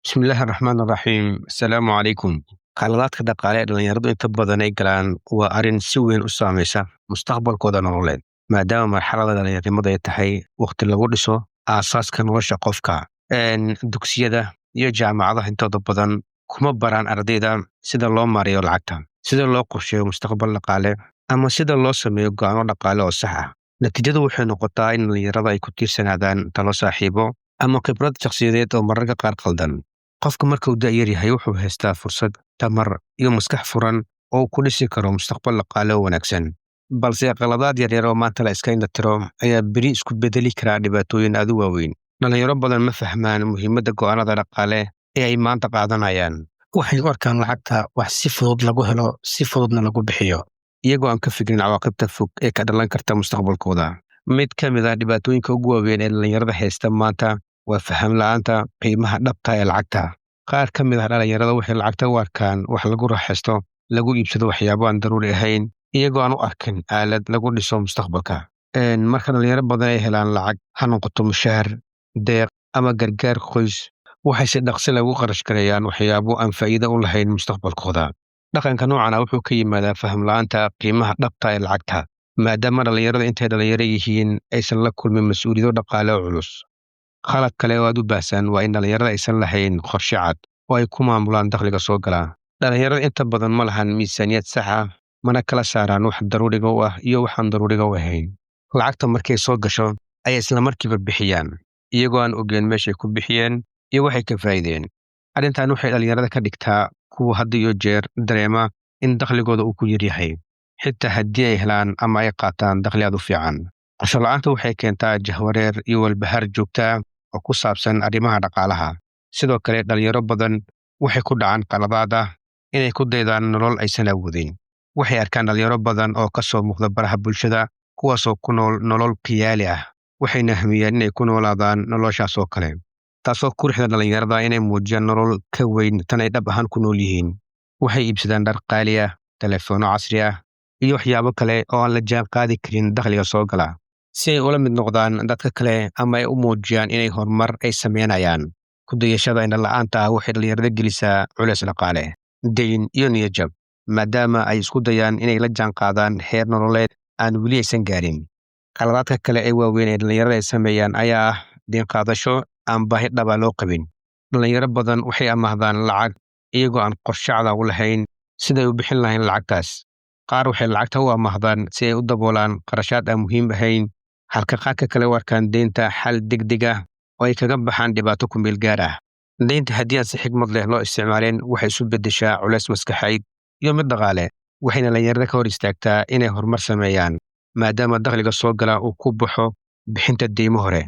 Bismillaahi raxmaan raxiim. Asalaamu calaykum. Khaladaadka dhaqaale ee dhallinyaradu inta badan ay galaan waa arrin si weyn u saamaysa mustaqbalkooda nololeed, maadaama marxalada dhallinyarnimada ay tahay waqti lagu dhiso aasaaska nolosha qofka. Dugsiyada iyo jaamacadaha intooda badan kuma baraan ardayda sida loo maareeyo lacagta, sida loo qorsheeyo mustaqbal dhaqaale, ama sida loo sameeyo go'aano dhaqaale oo sax ah. Natiijadu waxay noqotaa in dhallinyarada ay ku tiirsanaadaan talo saaxiibo ama khibrad shakhsiyadeed oo mararka qaar qaldan. Qofka marka uu da'yar yahay wuxuu haystaa fursad, tamar iyo maskax furan oo uu ku dhisi karo mustaqbal dhaqaale oo wanaagsan, balse qaladaad yaryar oo maanta la iska indhatiro ayaa beri isku bedeli karaa dhibaatooyin aad u waaweyn. Dhalinyaro badan ma fahmaan muhiimadda go'aanada dhaqaale ee ay maanta qaadanayaan. Waxay u arkaan lacagta wax si fudud lagu helo, si fududna lagu bixiyo, iyagoo aan ka fikirin cawaaqibta fog ee ka dhalan karta mustaqbalkooda. Mid ka mid ah dhibaatooyinka ugu waaweyn ee dhallinyarada haysta maanta waa faham la'aanta qiimaha dhabta ee lacagta. Qaar ka mid ah dhallinyarada waxay lacagta u arkaan wax lagu raaxaysto, lagu iibsado waxyaabo aan daruuri ahayn, iyagoo aan u arkin aalad lagu dhiso mustaqbalka. Marka dhalinyaro badan ay helaan lacag, ha noqoto mushaar, deeq ama gargaar qoys, waxay si dhaqsi lagu qarash gareeyaan waxyaabo aan faa'iido u lahayn mustaqbalkooda. Dhaqanka noocan ah wuxuu ka yimaadaa faham la'aanta qiimaha dhabta ee lacagta, maadaama dhallinyarada intay dhalinyaro yihiin aysan la kulmin mas-uuliyado dhaqaale oo culus. Khalad kale oo aad u baahsan waa in dhallinyarada aysan lahayn qorshe cad oo ay ku maamulaan dakhliga soo gala. Dhallinyarada inta badan ma lahan miisaaniyad sax ah, mana kala saaraan wax daruuriga u ah iyo waxaan daruuriga u ahayn. Lacagta markay soo gasho ayay isla markiiba bixiyaan, iyagoo aan ogeyn meeshay ku bixiyeen iyo waxay ka faa'iideen. Arrintan waxay dhallinyarada ka dhigtaa kuwa had iyo jeer dareema in dakhligooda uu ku yaryahay, xitaa haddii ay helaan ama ay qaataan dakhli aad u fiican. Qorshe la'aanta waxay keentaa jahwareer iyo walbahaar joogta oo ku saabsan arrimaha dhaqaalaha. Sidoo kale, dhalinyaro badan waxay ku dhacaan qaladaad ah inay ku daydaan nolol aysan awoodin. Waxay arkaan dhalinyaro badan oo ka soo muuqda baraha bulshada, kuwaasoo ku nool nolol khiyaali ah, waxayna hamiyaan inay ku noolaadaan noloshaas oo kale, taasoo ku rixda dhalinyarada inay muujiyaan nolol ka weyn tan ay dhab ahaan ku nool yihiin. Waxay iibsadaan dhar qaali ah, telefoonno casri ah iyo waxyaabo kale oo aan la jaan qaadi karin dakhliga soo gala, si ay ula mid noqdaan dadka kale ama ay u muujiyaan inay horumar ay sameynayaan. Ku dayashada indhala'aanta ah waxay dhalinyarada gelisaa culeys dhaqaale, deyn iyo niyadjab, maadaama ay isku dayaan inay la jaan qaadaan heer nololeed aan weli aysan gaarin. Qaladaadka kale ee waaweyn ee dhalinyarada ay sameeyaan ayaa ah deyn qaadasho aan baahi dhaba loo qabin. Dhalinyaro badan waxay amaahdaan lacag iyagoo aan qorshe cad u lahayn siday u bixin lahayn lacagtaas. Qaar waxay lacagta u amaahdaan si ay u daboolaan qarashaad aan muhiim ahayn, halka qaarka kale u arkaan deynta xal degdeg ah oo ay kaga baxaan dhibaato ku meel gaar ah. Deynta haddii aan si xikmad leh loo isticmaalin waxay isu beddeshaa culays maskaxeed iyo mid dhaqaale, waxayna dhalinyarada ka hor istaagtaa inay horumar sameeyaan, maadaama dakhliga soo gala uu ku baxo bixinta deymo hore.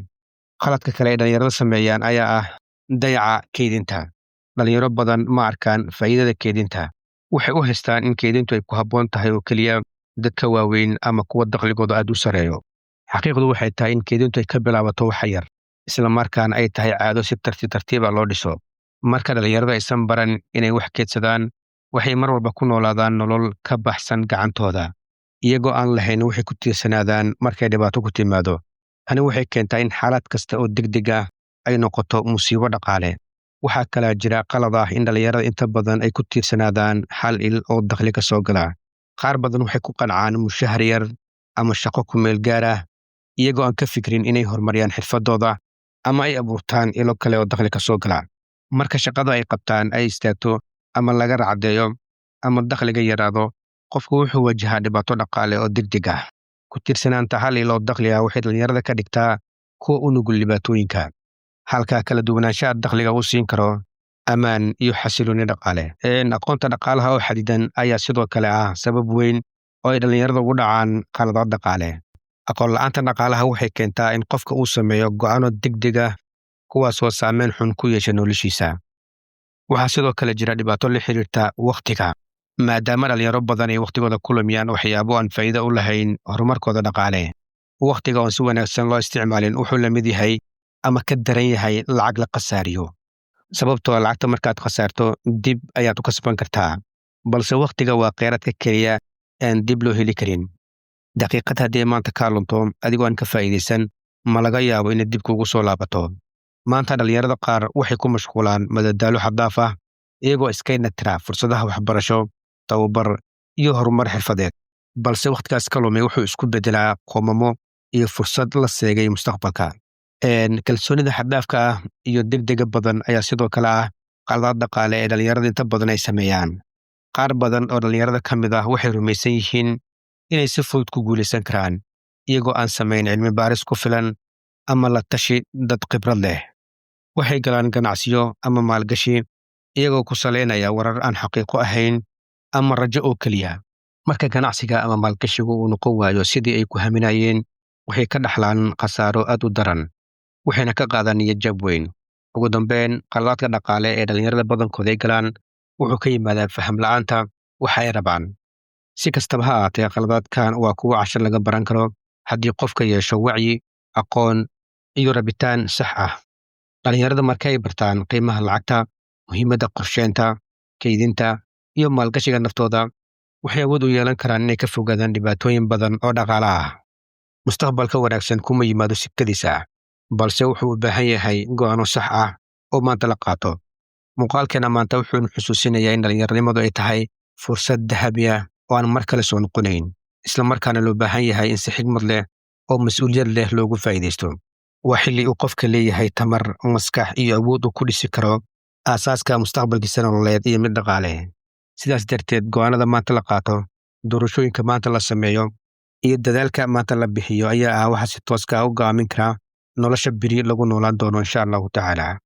Khaladka kale ee dhalinyarada sameeyaan ayaa ah dayaca keydinta. Dhalinyaro badan ma arkaan faa'iidada keydinta. Waxay u haystaan in keydintu ay ku habboon tahay oo keliya dadka waaweyn ama kuwa dakhligooda aad u sareeyo. Xaqiiqdu waxay tahay in keydintu ay ka bilaabato wax yar, isla markaana ay tahay caado si tartiib tartiib ah loo dhiso. Marka dhalinyarada aysan baran inay wax keydsadaan, waxay mar walba ku noolaadaan nolol ka baxsan gacantooda, iyagoo aan lahayn waxay ku tiirsanaadaan markay dhibaato ku timaado. Tani waxay keentaa in xaalad kasta oo degdeg ah ay noqoto musiibo dhaqaale. Waxaa kalaa jira qalad ah in dhalinyarada inta badan ay ku tiirsanaadaan hal il oo dakhli ka soo gala. Qaar badan waxay ku qancaan mushahar yar ama shaqo ku meel gaar ah, iyagoo aan ka fikrin inay horumariyaan xirfadooda ama ay abuurtaan ilo kale oo dakhli ka soo gala. Marka shaqada ay qabtaan ay istaagto ama laga racdeeyo ama dakhliga yaraado, qofku wuxuu wajahaa dhibaato dhaqaale oo degdeg ah. Ku tiirsanaanta hal ilo dakhli ah waxay dhalinyarada ka dhigtaa kuwa u nugul dhibaatooyinka, halka kala duwanaanshaha dakhliga uu siin karo ammaan iyo xasilooni dhaqaale. Aqoonta dhaqaalaha oo xadidan ayaa sidoo kale ah sabab weyn oo ay dhalinyarada ugu dhacaan khaladaad dhaqaale. Aqoon la'aanta dhaqaalaha waxay keentaa in qofka uu sameeyo go'aano degdeg ah, kuwaasoo saameyn xun ku yeesha noloshiisa. Waxaa sidoo kale jira dhibaato la xiriirta wakhtiga, maadaama dhalinyaro badan ay wakhtigooda ku lumiyaan waxyaabo aan faa'iido u lahayn horumarkooda dhaqaale. Wakhtiga oon si wanaagsan loo isticmaalin wuxuu la mid yahay ama ka daran yahay lacag la khasaariyo, sababtoo ah lacagta markaad khasaarto dib ayaad u kasban kartaa, balse wakhtiga waa kheyraadka keliya aan dib loo heli karin. Daqiiqad haddii maanta kaa lunto adigoo aan ka faa'iidaysan, ma laga yaabo inay dib kugu soo laabato. Maanta dhalinyarada qaar waxay ku mashquulaan madadaalo xad-dhaaf ah, iyagoo iska indhatira fursadaha waxbarasho, tababar iyo horumar xirfadeed. Balse wakhtigaas ka lumay wuxuu isku beddelaa qoomamo iyo fursad la seegay mustaqbalka. Kalsoonida xad-dhaafka ah iyo degdega badan ayaa sidoo kale ah qaladaad dhaqaale ee dhalinyarada inta badan ay sameeyaan. Qaar badan oo dhalinyarada ka mid ah waxay rumaysan yihiin inay si fudud ku guulaysan karaan, iyagoo aan samayn cilmi baaris ku filan ama la tashi dad khibrad leh. Waxay galaan ganacsiyo ama maalgashi iyagoo ku salaynaya warar aan xaqiiqo ahayn ama rajo oo keliya. Marka ganacsiga ama maalgashigu uu noqon waayo sidii ay ku haminayeen, waxay ka dhaxlaan khasaaro aad u daran, waxayna ka qaadaan niyad jab weyn. Ugu dambeyn, qaladaadka dhaqaale ee dhalinyarada badankood ay galaan wuxuu ka yimaadaa faham la'aanta waxa ay rabaan. Si kastaba ha ahaatee, qaladaadkan waa kuwo cashar laga baran karo haddii qofka yeesho wacyi, aqoon iyo rabitaan sax ah. Dhalinyarada marka ay bartaan qiimaha lacagta, muhiimadda qorsheynta, kaydinta iyo maalgashiga naftooda, waxay awood u yeelan karaan inay ka fogaadaan dhibaatooyin badan oo dhaqaale ah. Mustaqbalka wanaagsan kuma yimaado si kedis ah, balse wuxuu u baahan yahay go'aano sax ah oo maanta la qaato. Muuqaalkeena maanta wuxuunu xusuusinayaa in dhalinyaranimadu ay tahay fursad dahabi ah oo aan mar kale soo noqonayn, isla markaana loo baahan yahay in si xigmad leh oo mas'uuliyad leh loogu faa'iidaysto. Waa xilli uu qofka leeyahay tamar, maskax iyo awood uu ku dhisi karo aasaaska mustaqbalkiisa nololeed iyo mid dhaqaale. Sidaas darteed, go'aanada maanta la qaato, doorashooyinka maanta la sameeyo iyo dadaalka maanta la bixiyo ayaa ah waxa si tooska ah u go'aamin kara nolosha beri lagu noolaan doono, insha Allahu tacaala.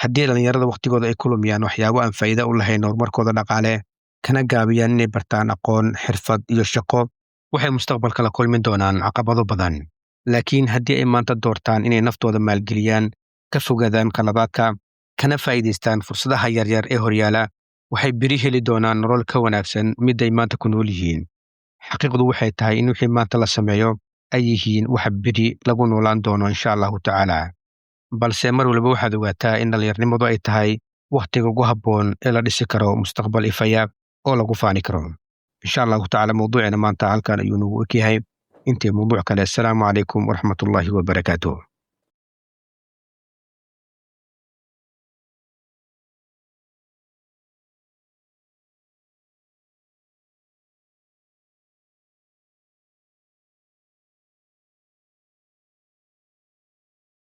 Haddii dhalinyarada waqtigooda ay ku lumiyaan waxyaabo aan faa'iido u lahayn horumarkooda dhaqaale, kana gaabiyaan inay bartaan aqoon, xirfad iyo shaqo, waxay mustaqbalka la kulmi doonaan caqabado badan. Laakiin haddii ay maanta doortaan inay naftooda maalgeliyaan, ka fogaadaan qaladaadka, kana faa'iidaystaan fursadaha yaryar ee horyaala, waxay beri heli doonaan nolol ka wanaagsan miday maanta ku nool yihiin. Xaqiiqdu waxay tahay in wixii maanta la sameeyo ay yihiin waxa beri lagu noolaan doono, insha Allahu tacaala. Balse mar walba waxaad ogaataa in dhallinyarnimadu ay tahay wakhtiga ugu habboon ee la dhisi karo mustaqbal ifaya oo lagu faani karo, insha Allahu tacaala. Mawduuceena maanta halkan ayuu nagu egyahay. Intii mawduuc kale, assalaamu calaykum waraxmatullaahi wabarakaatuh.